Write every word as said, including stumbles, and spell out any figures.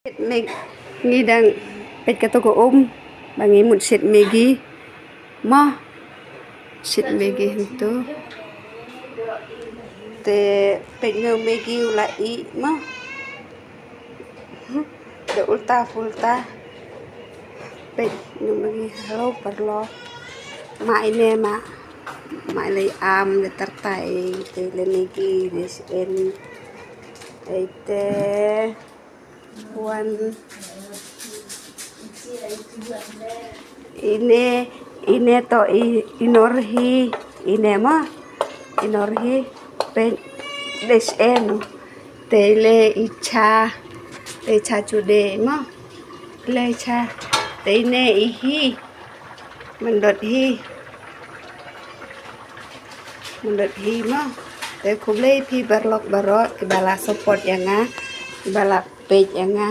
Shet Maggi, ngi dang peit kato ka um ba ngi mut shet Maggi. Mo, shet Maggi hangto. Te peit noh Maggi u la ih mo. Da ulta pulta. Peit noh Maggi, hello paralok. Ma ine ma, ma lei am le tartai te le Maggi le shen. Eite wan ine, ine to i, inor hi, ine ma, inor hi, peit le shen. Te le i cha, te cha chude ma, le cha, te ine i hi, mandot hi, mandot hi ma. Te khublei phi paralok baroh kiba la support ïa nga, kiba la peit ïa nga.